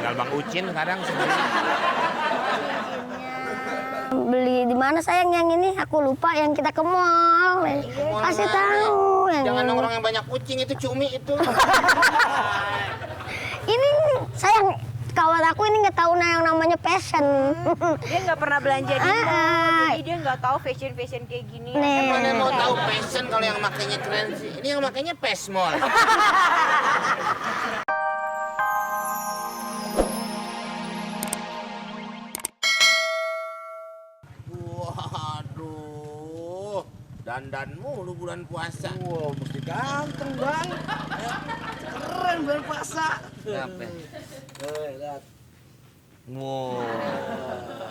Tinggal Bang Ucin sekarang sendiri. Beli di mana sayang yang ini? Aku lupa yang kita ke mall. Kasih tahu yang Jangan ini. nongkrong yang banyak kucing itu cumi itu. Ini sayang kawan aku ini nggak tahu yang namanya fashion. Dia nggak pernah belanja di mall, Ah. jadi dia nggak tahu fashion kayak gini. Nih. Mana mau tahu fashion kalau yang makainya keren sih. Ini yang makainya pesmol. Waduh, dandanmu lu bulan puasa. Wow, mesti ganteng bang. Keren bulan puasa. Kenapa? Lihat. Wow,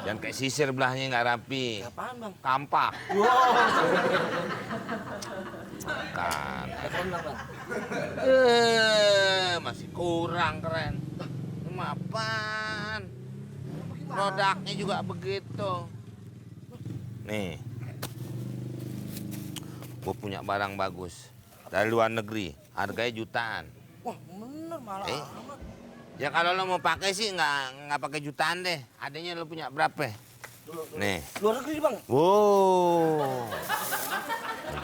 yang kayak sisir belahnya nggak rapi. Apaan bang? Kampak. Wow, Kan. keren bang. Masih kurang keren. Ini apaan? Produknya juga begitu. Nih, gue punya barang bagus dari luar negeri, harganya jutaan. Wah, bener malah. Ya kalau lo mau pakai sih nggak pakai jutaan deh. Adanya lo punya berapa? Nih. Luar negeri bang. Wow.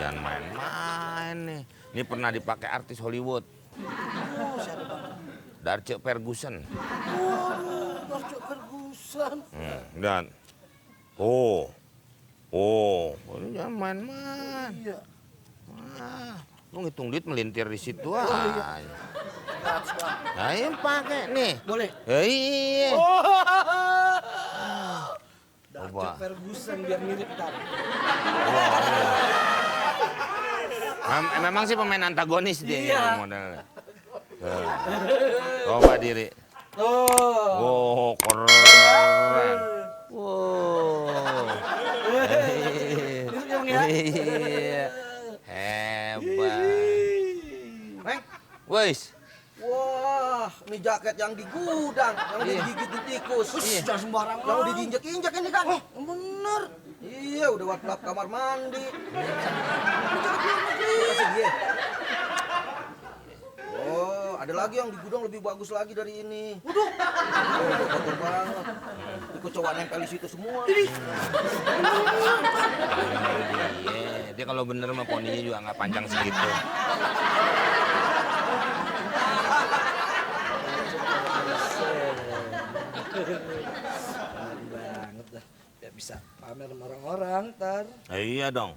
Jangan main-main nih. Ini pernah dipakai artis Hollywood. Oh, siapa bang? Darce Ferguson. Waduh, Darjo Ferguson. Dan ini jangan main-main. Iya. Wah, lu ngitung duit melintir di situ iya. aja. Nah, yang pakai nih. Boleh. Iya. Darjo Coba. Ferguson biar mirip kan. Memang sih pemain antagonis dia Iya. modelnya. Coba diri. Oh. Wow, keren. Wow. Iya. Hebat. Neng. Wes. Wah, ini jaket yang di gudang, yang Iya. digigit tikus. Iya. Jangan sembarangan. Yang diinjek-injek ini kan. Oh, bener. Iya, udah lap kamar mandi. Kasih dia. Oh, ada lagi yang di gudang lebih bagus lagi dari ini. Waduh. Oh, kotor banget. Ikut coba nempel di situ semua. Iya, dia kalau bener mah poninya juga nggak panjang segitu. Banget dah. Biar bisa pamer sama orang-orang, ntar. Iya dong.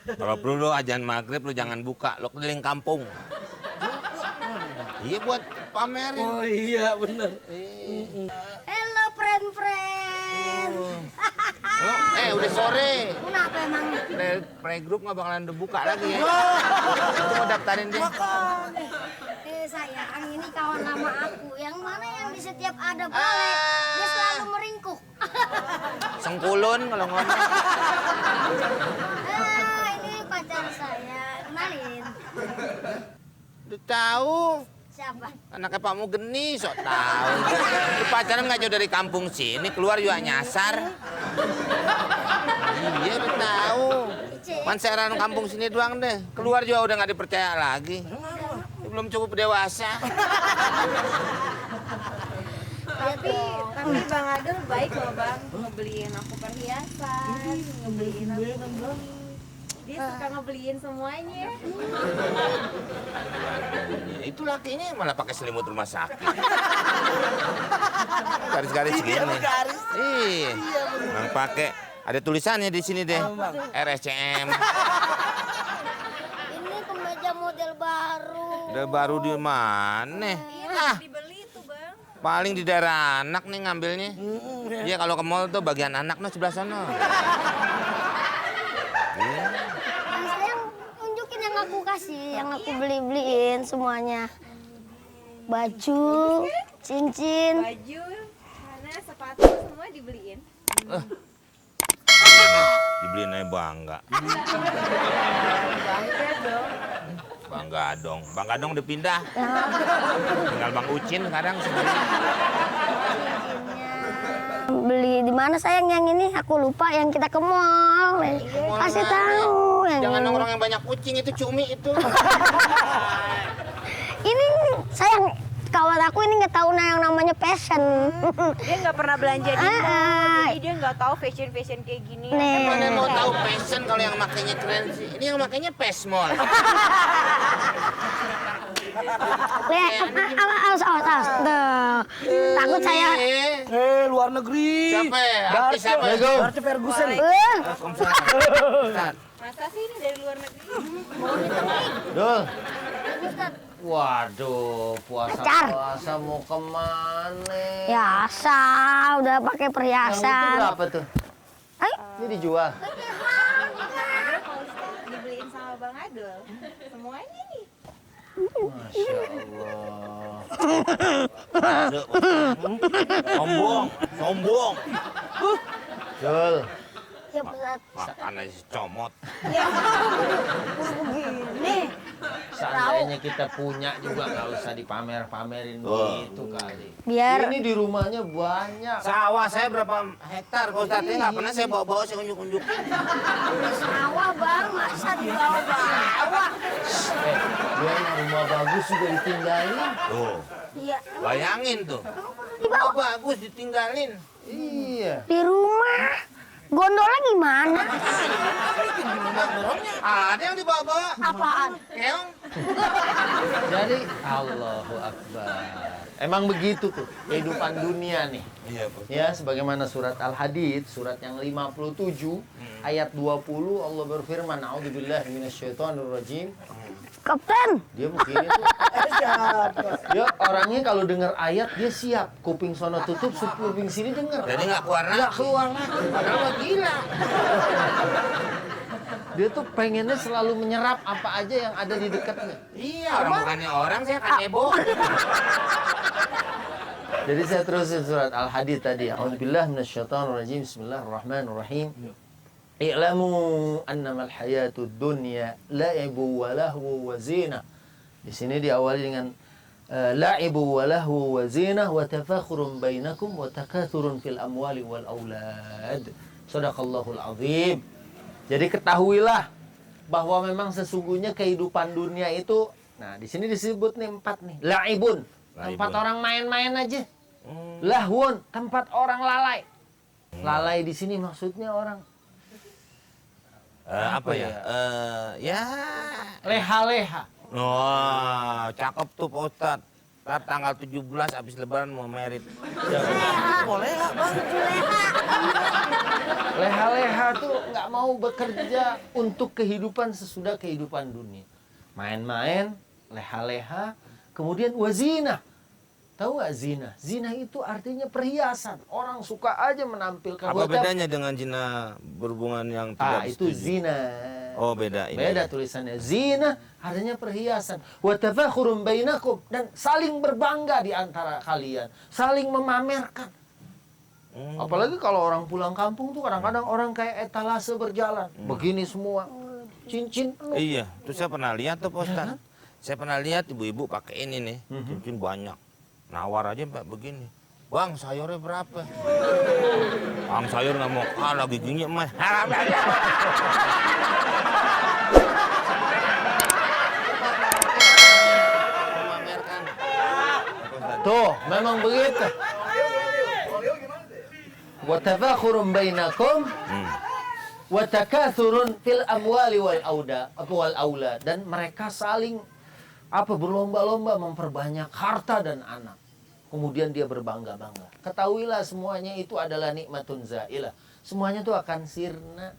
Kalau perlu ajan maghrib lu jangan buka, lu keliling kampung. Iya buat pamerin. Oh iya, bener. Hello friend. Udah sore. Kenapa emang? Playgroup nggak bakalan dibuka lagi ya. Itu mau daftarin dia. Sayang, ini kawan lama aku. Yang mana yang di setiap ada balai dia selalu meringkuk. Sengkulun kalau ngomong. Ini pacar saya. Kenalin. Udah tahu. Siapa? Anaknya Pak Mugeni, sok tahu. Lu pacaran nggak jauh dari kampung sini, keluar juga nyasar. Iya, udah tahu. Panseran kampung sini doang deh. Keluar juga udah nggak dipercaya lagi. Dia belum cukup dewasa. Tapi Bang Adul baik loh Bang, ngebeliin aku perhiasan, ngebeliin aku ini. Dia suka ngebeliin semuanya. Itu lakinya malah pakai selimut rumah sakit. Garis-garis gini. Iya. Yang pakai ada tulisannya di sini deh. RSCM. Ini kemeja model baru. Udah baru di mana? Iya, dibeli tuh Bang. Paling di daerah anak nih ngambilnya. Iya kalau ke mall tuh bagian anak no sebelah sana. Iya. Sayang, tunjukin yang aku kasih, yang aku beliin semuanya. Baju, cincin. Baju, mana sepatu semua dibeliin. Dibeliin aja bangga. Bangga dong. Bangga dong udah pindah. Tinggal Bang Ucin sekarang sendiri. Beli di mana sayang yang ini? Aku lupa yang kita ke mall. Kasih tahu yang Jangan ini. nongkrong yang banyak kucing itu cumi itu. Ini sayang kawan aku ini nggak tahu yang namanya passion. Dia nggak pernah belanja di mall, Ah. jadi dia nggak tahu fashion kayak gini. Nih. Mana mau tahu fashion kalau yang makainya keren sih. Ini yang makainya pesmol. Lihat, awas. Tuh. Takut saya. Luar negeri. Siapa ya? Artis siapa? Artis Ferguson. Masa sih ini dari luar negeri? Dul. Waduh, puasa mau kemana? Biasa, udah pakai Yang itu perhiasan. berapa tuh? Ayo. Ini dijual. Dibeliin sama Bang Adul. Semuanya nih. Masya Allah. Sombong. Dul. Ya, Ustaz. Makan aja comot. Seandainya kita punya juga nggak usah dipamer-pamerin begitu kali. Biar Ini di rumahnya banyak. Sawah saya berapa hektar? Pak Ustadz nggak pernah saya bawa-bawa, saya unjuk-unjukin. sawah Bang, masa dibawa-bawa. Dia rumah bagus juga ditinggalin. Tuh, Iya, bayangin tuh. dibawa Oh, bagus ditinggalin. Iya. di rumah. Gondola gimana? Ada yang dibawa-bawa. Apaan? Keong. Jadi Allahu Akbar. Emang begitu tuh kehidupan dunia nih. Iya, Pak. Ya, sebagaimana surat Al-Hadid, surat yang 57, ayat 20, Allah berfirman, "A'udzubillahi minasyaitonirrajim." Kapten. Dia begini tuh. Dia orangnya kalau dengar ayat dia siap. Kuping sono tutup, kuping sini dengar. Jadi nggak keluar Nggak lagi. keluar lagi. Padahal mah gila. Dia tuh pengennya selalu menyerap apa aja yang ada di dekatnya. Iya, orang bukannya orang, saya kanebo. Jadi saya terusin surat Al-Hadid tadi. A'udzubillahi minasyaitonirrajim. Bismillahirrahmanirrahim. I'lamu annamal hayatud dunya la'ibu wa lahu wa zinah. Di sini diawali dengan la'ibu wa lahu wa zinah wa tafakhurun bainakum wa takathurun fil amwali wal aulad. Shadaqallahul azim. Jadi ketahuilah bahwa memang sesungguhnya kehidupan dunia itu, nah di sini disebut nih 4 nih. La'ibun, tempat orang main-main aja. Lahwun, tempat orang lalai. Lalai di sini maksudnya orang Apa ya? Ya. leha-leha. Wah, cakep tuh Pak Ustadz. Ntar tanggal 17 habis lebaran mau merit. Leha-leha tuh nggak mau bekerja untuk kehidupan sesudah kehidupan dunia. Main-main, leha-leha, kemudian wazina. Tahu nggak zina? Zina itu artinya perhiasan. Orang suka aja menampilkan. Apa bedanya dengan zina berhubungan yang tidak Itu disetujui? zina. Oh, beda ini. Beda tulisannya. Zina artinya perhiasan. Wa tafakhurun bainakum, dan saling berbangga di antara kalian, saling memamerkan. Apalagi kalau orang pulang kampung tuh kadang-kadang orang kayak etalase berjalan. Begini semua. Cincin penuh. Iya, terus saya pernah lihat tuh Pak Ustadz. Saya pernah lihat ibu-ibu pakai ini nih, cincin banyak. Nawar aja Pak begini. Bang, sayurnya berapa? Bang, sayur nggak mau kalah, giginya emas. Memamerkan. Tuh, memang begitu. Wa tafakhurun bainakum wa takathurun fil amwali wal aulad, dan mereka saling berlomba-lomba memperbanyak harta dan anak. Kemudian dia berbangga-bangga. Ketahuilah semuanya itu adalah nikmatun zailah. Semuanya itu akan sirna.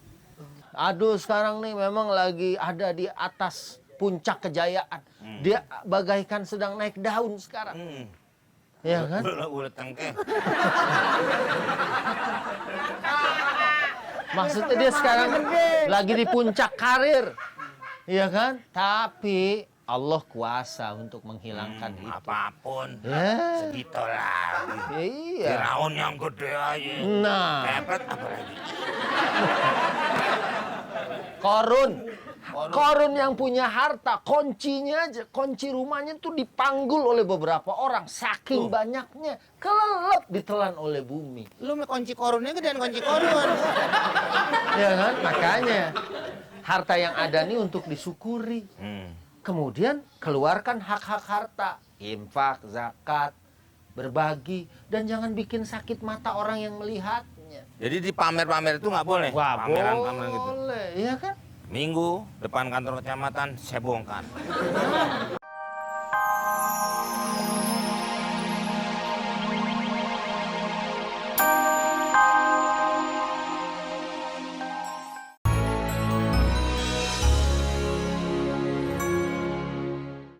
Aduh, sekarang nih memang lagi ada di atas puncak kejayaan. Dia bagaikan sedang naik daun sekarang. Ya kan? Udah tengkeh. Maksudnya dia sekarang lagi di puncak karir. Iya kan? Tapi Allah kuasa untuk menghilangkan itu. Apapun. Ya. Segitu lagi. Iya. Firaun yang gede aja. Nah, Kepet apalagi. Korun yang punya harta, kuncinya aja, kunci rumahnya tuh dipanggul oleh beberapa orang, saking banyaknya, kelelep ditelan oleh bumi. Lu mah kunci korunnya gedean kunci korun. Ya kan? Makanya harta yang ada nih untuk disyukuri. Kemudian keluarkan hak-hak harta. infak, zakat, berbagi, dan jangan bikin sakit mata orang yang melihatnya. Jadi di pamer-pamer itu nggak boleh. Wah, Pameran-pameran gitu. boleh, iya kan? Minggu depan kantor kecamatan saya bongkar.